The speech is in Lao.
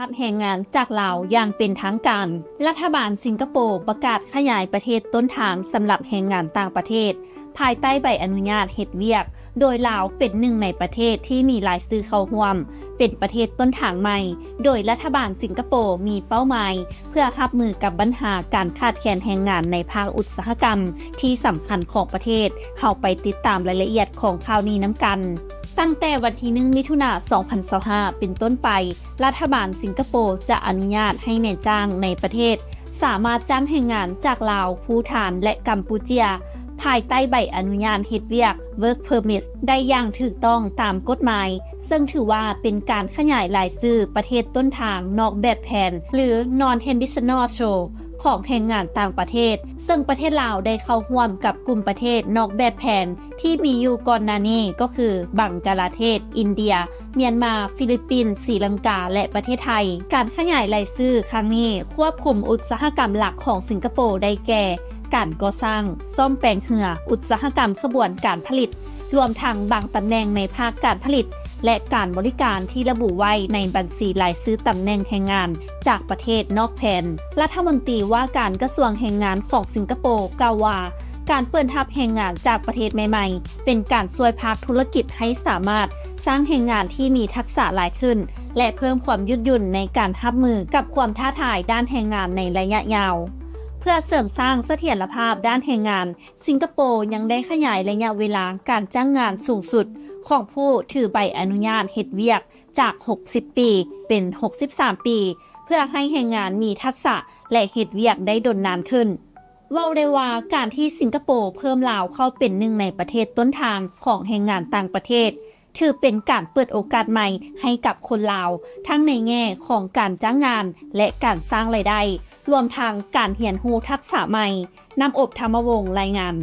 ຮັບແຮງງານຈາກລາວຢ່າງເປັນທາງການ. ລັດຖະບານສິງກະໂປປະກາດຂະຫຍາຍປະເທດຕົ້ນທາງສຳລັບແຮງງານຕ່າງປະເທດ ພາຍໃຕ້ໃບອະນຸຍາດເຮັດວຽກ, ໂດຍລາວເປັນໜຶ່ງໃນປະເທດທີ່ມີລາຍຊື່ເຂົ້າຮ່ວມ ເປັນປະເທດຕົ້ນທາງໃໝ່, ໂດຍລັດຖະບານສິງກະໂປມີເປົ້າໝາຍເພື່ອຮັບມືກັບບັນຫາການຂາດແຄນແຮງງານໃນພາກອຸດສາຫະກຳທີ່ສຳຄັນຂອງປະເທດ. ເຮົາໄປຕິດຕາມລາຍລະອຽດຂອງຂ່າວນີ້ນຳກັນ. ຕັ້ງແຕ່ວັນທີໜຶ່ງ ມິຖຸນາ ສອງພັນຊາວຫ້າ ເປັນຕົ້ນໄປ, ລັດຖະບານສິງກະໂປຈະອະນຸຍາດໃຫ້ນາຍຈ້າງໃນປະເທດສາມາດຈ້າງແຮງງານຈາກລາວ, ພູຖານ ແລະ ກຳປູເຈຍ ພາຍໃຕ້ໃບອະນຸຍາດເຮັດວຽກ Work Permit ໄດ້ຢ່າງຖືກຕ້ອງຕາມກົດໝາຍ, ເຊິ່ງຖືວ່າເປັນການຂະຫຍາຍລາຍຊື່ປະເທດຕົ້ນທາງນອກແບບແຜນ ຫຼື Non-Traditional Source ຂອງແຮງງານຕ່າງປະເທດ, ເຊິ່ງປະເທດລາວໄດ້ເຂົ້າຮ່ວມກັບກຸ່ມປະເທດນອກແບບແຜນ ທີ່ມີຢູ່ກ່ອນໜ້ານີ້ກໍຄື ບັງກະລາເທດ, ອິນເດຍ, ມຽນມາ, ຟີລິບປິນ, ສີລັງກາ ແລະ ປະເທດໄທ. ການຂະຫຍາຍລາຍຊື່ຄັ້ງນີ້ຄວບຄຸມອຸດສາຫະກຳຫຼັກຂອງສິງກະໂປໄດ້ແກ່ ການກໍ່ສ້າງ, ສ້ອມແປງເຮືອ, ອຸດສາຫະກຳຂະບວນການຜະລິດ, ລວມທັງບາງຕຳແໜ່ງໃນພາກການຜະລິດ ແລະ ການບໍລິການທີ່ລະບຸໄວ້ໃນບັນຊີລາຍຊື່ຕຳແໜ່ງແຮງງານຈາກປະເທດນອກແຜນ. ລັດຖະມົນຕີວ່າການກະຊວງແຮງງານຂອງສິງກະໂປກ່າວວ່າ ການເປີດຮັບແຮງງານຈາກປະເທດໃໝ່ໆ ເປັນການຊ່ວຍພາກທຸລະກິດໃຫ້ສາມາດສ້າງແຮງງານທີ່ມີທັກສະຫຼາຍຂຶ້ນ ແລະ ເພີ່ມຄວາມຍືດຫຍຸ້ນໃນການຮັບມືກັບຄວາມທ້າທາຍດ້ານແຮງງານໃນໄລຍະຍາວ. ເພື່ອເສີມສ້າງສະຖຽນລະພາບດ້ານແຮງງານ, ສິງກະໂປຍັງໄດ້ຂະຫຍາຍໄລຍະເວລາການຈ້າງງານສູງສຸດຂອງຜູ້ຖືໃບອະນຸຍາດເຮັດວຽກຈາກຫົກສິບປີເປັນຫົກສິບສາມປີ ເພື່ອໃຫ້ແຮງງານມີທັກສະ ແລະ ເຮັດວຽກໄດ້ດົນນານຂຶ້ນ. ເວົ້າໄດ້ວ່າການທີ່ສິງກະໂປເພີ່ມລາວເຂົ້າເປັນໜຶ່ງໃນປະເທດຕົ້ນທາງຂອງແຮງງານຕ່າງປະເທດ ຖືເປັນການເປີດໂອກາດໃໝ່ໃຫ້ກັບຄົນລາວ ທັງໃນແງ່ຂອງການຈ້າງງານ ແລະ ການສ້າງລາຍໄດ້, ລວມທັງການຮຽນຮູ້ທັກສະໃໝ່. ນ້ຳອົບ ທຳມະວົງ ລາຍງານ.